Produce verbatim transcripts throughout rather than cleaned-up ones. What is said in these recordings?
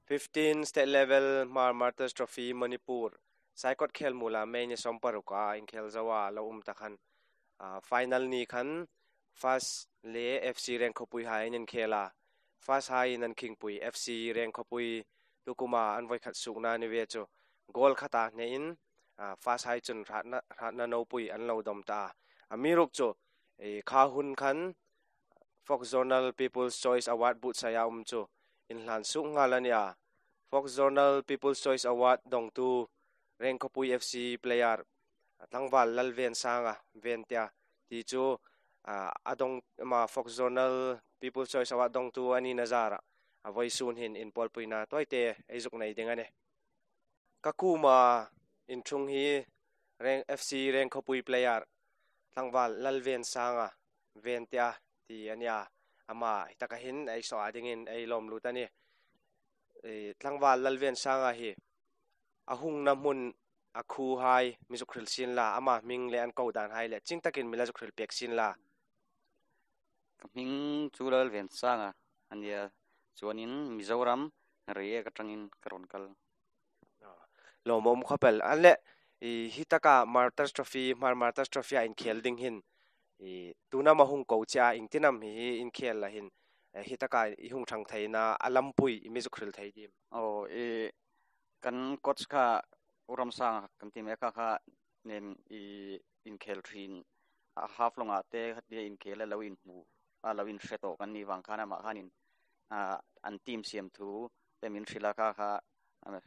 fifteen state level Hmar Martyrs Trophy Manipur Saikot khel mula May ni sawm paruka inkhel zoa lo um ta khan, ah, final ni khan Fast le F C Rengkhawpui hai an inkhel a. Fast hai in an khingpui F C Rengkhawpui, tukuma an voi khat sukna ni ve chu goal khata hnein, ah, Fast hai chun hratna, hratna nopui an lo dawm ta a. Amiruokchu, eh, kha hun khan Folk Zonal People's Choice Award buotsaia um chu inhlan suk nghal a nih a. Folk Zonal People's Choice Award dongtu Rengkhawpui F C player, a, tlangval Lalvensanga Ventia ti chu, a, a dong, ama Folk Zonal People's Choice Award dongtu a nina zara a vawisun hin inpawlpuina tawite ei zuk nei ding a nih. Ka kuoma inṭhung hi Reng-, F C Rengkhawpui player tlangval Lalvensanga Ventia ti a nih a. Ama hi taka hin ei sawa dingin ei lawm lut a nih. Eh, tlangval Lalvensanga hi a hungna hmun, a khuo hai mi zuk hril sien la, ama hming le an ko dan hai le chieng takin mi la zuk hril pek sien la. Ka hming chu Lalvensanga a nih a, chuanin Mizoram Reang aṭangin ka rawn kal. Lawmum khawp el. An leh, i, hi taka Martyrs Trophy, Hmar Martyrs Trophy a inkhel ding hin, i, tunam a hung ko che a, iengtin am hi, hi inkhel la hin, eh, hi taka i hung ṭhang theina a lampui i mi zuk hril thei dim? Aw, i, kan coach kha U Ramsanga kan ti mai kha kha nen i inkhel ṭhin a, Haflonga te kha tia inkhel a lo inhmu a, lo inhre tawh kan nih vang khan amah khanin, a, an team siam thu te min hril a kha kha, a,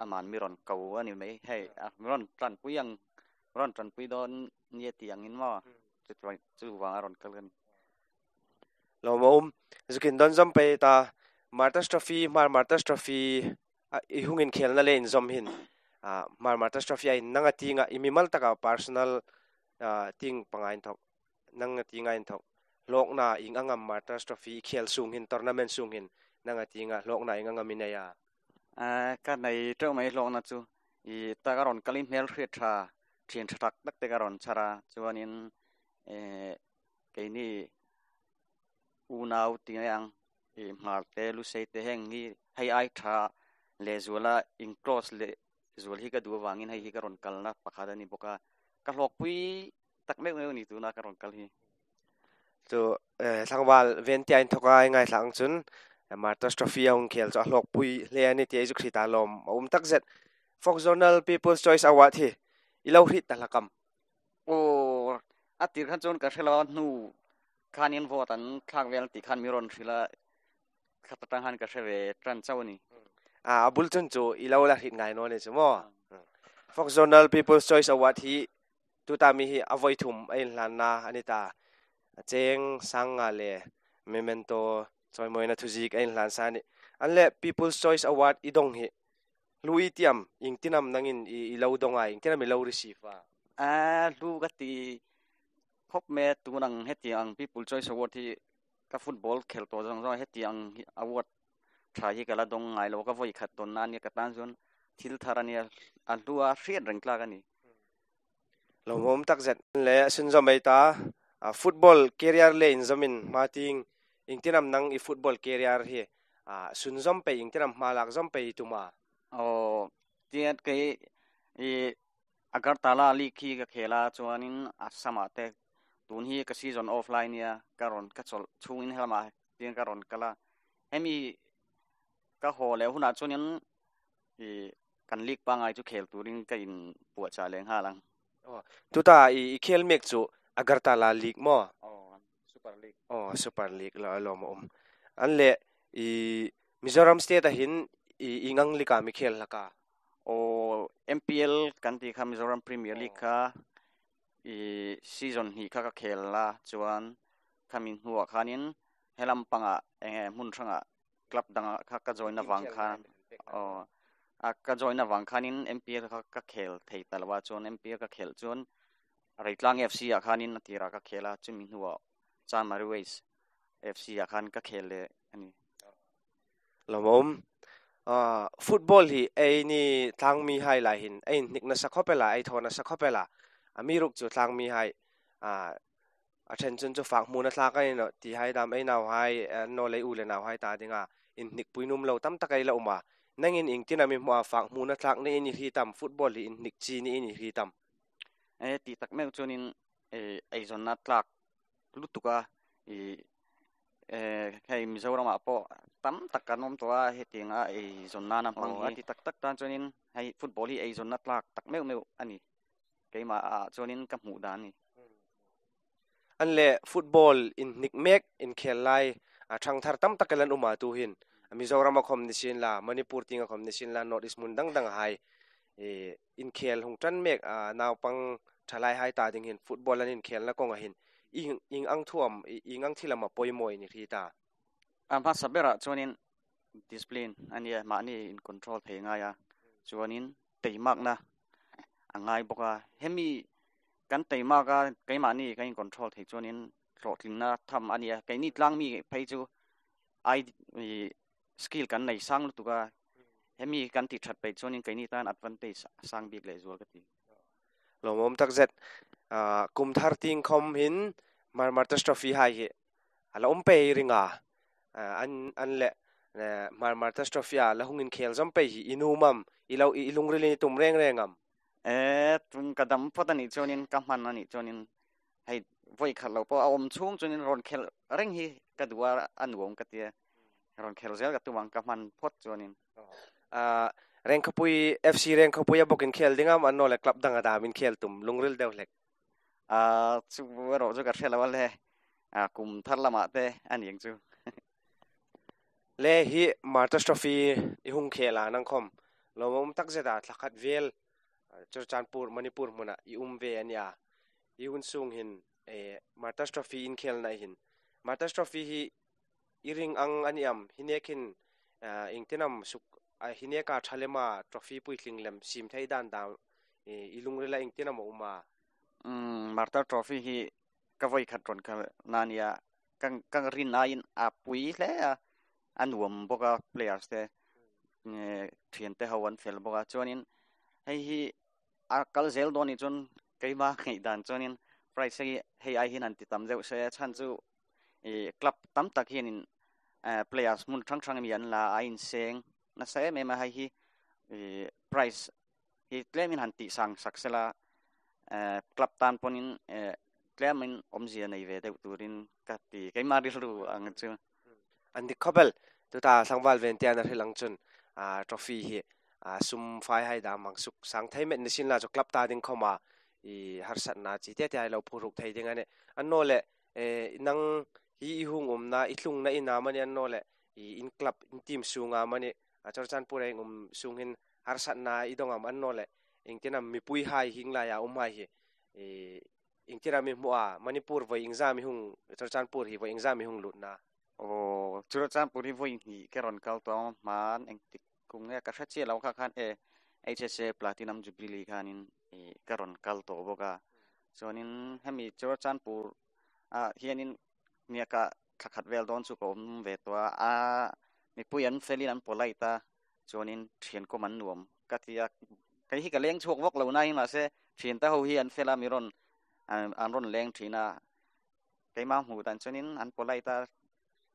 aman mi rawn ko a ni mai hei, a, mi rawn ṭanpui ang, mi rawn ṭanpui dawn nia ti angin maw. Hmm. Chu, chu vanga rawn kal kan. Lawmum, zuk indawn zawm pei ta, Martyrs Trophy, Hmar Martyrs Trophy, a, i hung inkhelna le inzawm hin, a, Hmar Martyrs Trophy a in nanga tienga, i mimal taka personal, a, tieng panga inthawk, nanga tienga inthawk, hlawkna ieng ang am Martyrs Trophy i khel sung hin, tournament sung hin, nanga tienga hlawkna ieng ang am i nei a? A, ka nei teuh mai hlawkna chu, i, taka rawn kal i hmel hriat ṭha, ṭhian ṭha tak tak te ka rawn chhar a, chuanin, eh, keini unau ti nge ang, i, Hmar te, Lusei te heng hi hei ai ṭha leh zuala, in close leh zual hi ka duh avangin hei hi ka rawn kalna pakhat a ni bawk a. Ka hlawkpui tak meuh meuh a ni tuna ka rawn kal hi. Chu, eh, tlangval Ventia inthawka i ngaithla ang chun, eh, Martyrs Trophy a hung khel chu a hlawkpui hle a ni tia i zuk hriet a, lawm a um tak zet. Folk Zonal People's Choice Award hi i lo hriet ta hlak am? Aw, a tir khan chuan ka hre lo a, hnu khanin vote an thlak vel tih khan mi rawn hril a, khata ṭang khan ka hre ve ṭan chauh a ni. A, a bul chun chu i lo la hriet ngai naw ni chu maw? Folk Zonal People's Choice Award hi tuta mi hi a vawi thum a inhlanna a ni ta. A cheng sang nga le memento, chawimawina thuziek a inhlan sa a ni. An leh People's Choice Award i dawng hi hlui tiam, iengtin am nangin i, i lo dawng a, iengtin am i lo receive a? A, hlu ka ti khawp mai, tun ang hetiang People's Choice Award hi ka football khel tawh zawng zawng hetiang hi award ṭha hi ka la dawng ngai lo, ka vawi khat dawnna a nia, ka tan chuan thil thar a nia, a hlu a hriat reng tlak a ni. Lawmum tak zet le, sunzawm ei ta, a, football career le inzawmin hma tieng, iengtin am nang i football career hi, a, sunzawm pei, iengtin am hma lak zawm pei i tum a? Aw, tia kei i Agartala League hi ka khel a, chuanin Assam-ah te, tun hi ka season off lai nia, ka rawn, ka chawlh chhungin helama tiang ka rawn kal a. Hemi ka haw leh hunah chuanin i kan league pangngai chu khel turin ka inpuahchah leh nghal ang. Aw, tuta i, i khel mek chu Agartala League maw? Aw, Super League. Aw, Super League la, a lawm a um. An leh i Mizoram State-a hin i, ieng ang league-a mi khel hlak a? Aw, M P L kan tih kha, Mizoram Premier League kha, i season hnih kha ka khel a, chuan khami hnuah khanin he lampangah, enge, hmun hrangah club dangah kha ka join avang khan, aw, a, ka join avang khanin M P L kha ka khel thei ta lo a, chuan M P L ka khel chuan Reitlang F C-ah khanin a tirah ka khel a, chumi hnuah Chanmari West F C-ah khan ka khel leh a ni. Lawmum. A, football hi eini tlangmihai lai hin ei inhnik nasa khawp el a, ei thaw nasa khawp el a. Amiruokchu tlangmihai, a, a ṭhen chun chu fak hmun a tlak a ni nawh tihai dam ei nauhai, a, naw lei u le nauhai ta dinga inhnikpui nuom lo tam tak ei la um a. Nangin iengtin am i hmu a, fak hmuna tlak niin i hriet am, football hi inhnik chi niin i hriet am? E, ti tak meu chuanin, e, eizawnna tlak lutuk a, i, e, hei Mizoramah pawh tam tak kan awm tawh a, hetianga eizawnna an hmang hi. Aw, a ti tak tak tan chuanin hei football hi eizawnna tlak tak meu meu a ni. Keimah ah chuanin ka hmuh dan a ni. An leh football inhnik mek inkhel lai, a, ṭhang thar tam tak el an um a tuhin. A, Mizoram a khawm ni sien la, Manipur tienga khawm ni sien la, North East hmun dang dang hai, e, inkhel hung ṭan mek, a, naupang ṭhalai hai ta ding hin football an inkhelna kawnga hin ieng, ieng ang thu am, i-, ieng ang thil am a pawimaw in i hriet a? A hmasa berah chuanin discipline a nia, mahni in control thei ngai a. Chuanin taimakna a ngai bawk a. Hemi kan taimak a, keimahni kan in control thei chuanin hlawhtlinna tham a nia. Keini tlangmi phei chu ai, i, skill kan nei sang lutuk a. Hemi kan ti ṭhat peih chuanin keini tan advantage a sang bik leh zual ka ti. Lawmawm tak zet. A, kum thar tieng khawm hin Hmar Martyrs Trophy hai hi a la awm pei ring a. A, an, an leh, e, Hmar Martyrs Trophy a la hung inkhel zawm pei hi i nuom am, i lo, i, i lungrilin i tum reng reng am? E, tum ka dam phawt a nih chuanin, ka hman a nih chuanin, hei, vawi khat lo pawh a awm chhung chuanin rawn khel reng hi ka duh a, a nuam ka ti a. Rawn khel zel ka tum ang ka hman phawt chuanin. A, Rengkhawpui, F C Rengkhawpui a bawk inkhel ding am, annawleh club danga dam inkhel tum lungril deuh hlek? A, chu erawh chu ka hre lo a le, a, kum thar lamah te a ni ang chu. Le hi Martyrs Trophy i hung khel a nang khawm, lawmawm tak zeta thla khat vel, a, Churachandpur, Manipur hmuna i um ve a nia. I hun sung hin, e, Martyrs Trophy inkhelna hin, Martyrs Trophy hi i ring ang a ni am? Hi nekin, a, iengtin am suk, a, hi neka ṭha lema trophy puitling lem siem thei dan dam, e, i lungrila iengtin am a um a? Mm, Martyr Trophy hi ka vawi khat rawn kal na nia, ka, ka rin aiin a pui hle a, a nuam bawk a, players te, e, ṭhiante ho an fel bawk a, chuanin hei hi a kal zel dawn ni chuan keima ngaihdan chuanin prize hei, hei ai hian an ti tam deuh se, chhan chu, e, club tam tak hianin, e, players hmun hrang hrang mi an la a, inseng nasa em em a, hei hi, e, prize hi tlemin han tih sang sak sela, e, club tan pawhin, e, tlemin awmzia nei ve deuh turin ka ti, keima rilru ang chu. An dik khawp el. Tuta tlangval Vente-an a hril ang chun, a, trophy hi, a, sum fai hai dam ang suk sang thei met ni sien la chu club ta ding khawma i harsatna chi te te hai lo phuruk thei ding a nih. Annawleh, e, nang hi i hung umna, i tlungna ina mani annawleh i in club, in team sunga mani, a, Churachandpur-a i um sung hin harsatna i dawng am annawleh iengtin am mipui hai hieng laia um hai hi, e, iengtin am i hmu a, Manipur vawi engzam i hung, Churachandpur hi vawi engzam i hung lutna? Aw, Churachandpur hi vawi hnih ka rawn kal tawh a, hman engtik kum nge ka hre chiah lo kha khan, e, H S A Platinum Jubilee khanin, e, ka rawn kal tawh bawk a. Chuanin hemi Churachandpur, a, hianin nia ka thla khat vel dawn chu ka awm ve tawh a, a, mipui an felin an polite a, chuanin ṭhian kawm an nuam ka ti a. Kei hi ka leng chhuak vawk lo na hi, mahse, ṭhiante ho hi an fel a, mi rawn, an, an rawn leng ṭhin a. Keima hmuh dan chuanin an polite a,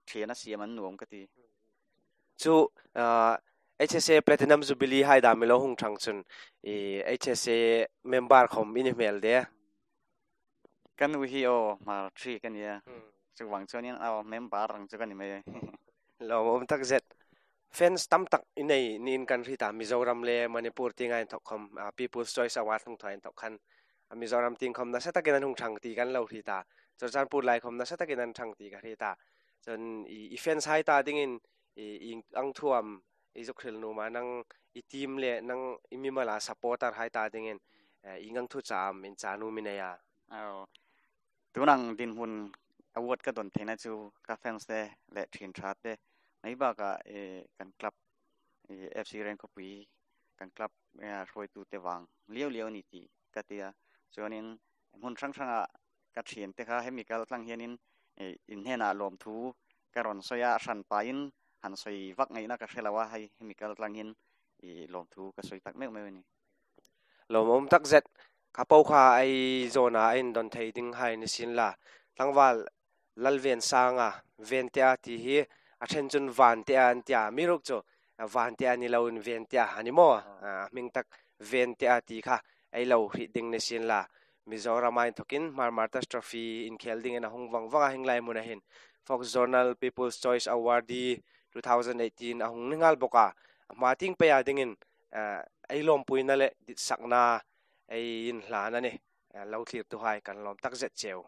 ṭhian a siam an nuam ka ti. Chu, ah, H S A Platinum Jubilee hai dam mi lo hung thang chun, i, H S A member khawm i ni hmel de? Ka nu hi aw, Hmar ṭhi ka nia. Hmm. Chuvang chuanin aw, member ang chu ka ni mai. Lawmawm tak zet. Fans tam tak i nei niin kan hriet a, Mizoram le Manipur tienga inthawk khawm, a, People's Choice Award hung thawh inthawk khan, a, Mizoram tieng khawm nasa takin an hung thang ti kan lo hriet a. Churachandpur lai khawm nasa takin an thang ti ka hriet a. Chuan i, i fans hai ta dingin i, i ang thu am i zuk hril nuom a, nang i team le nang i mimala supporter hai ta dingin, eh, i ang thu cham in chanu mi nei a? Aw. Tun ang dinhmun award ka dawn theihna chu ka fans te leh ṭhian ṭha te mai bakah, eh, kan club, eh, F C Rengkhawpui, kan club, eh, hruaitu te vang liau liau ni tih ka ti a. Chuanin hmun hrang hranga ka ṭhiante kha hemi kal tlang hianin, eh, in hnenah lawmthu ka rawn sawi a, a hran pain han sawi vak ngaihna ka hre lo a, hei hemi kal tlang hian, eh, lawmthu ka sawi tak meuh meuh a ni. Lawmawm tak zet, kha po kha ei zawna a indawn thei ding hai ni sien la. Tlangval Lalvensanga, Vente-a ti hi, A ṭhen chun Vantea an tia, mi ruk chu, a, Vantea ni loin Ventea a ni maw? A, hming tak Ventea ti kha ei lo hriet ding ni sien la. Mizorama inthokin Hmar Martyrs Trophy inkhel dingin a hung vang vang a, hieng lai hmuna hin Fox Journal People's Choice Awardee two thousand eighteen a hung ni nghal bawk a. A hma tieng peia dingin, a, ei lawmpuina le ditsakna ei inhlan a nih. A, lo thlirtuhai kan lawm tak zet cheu.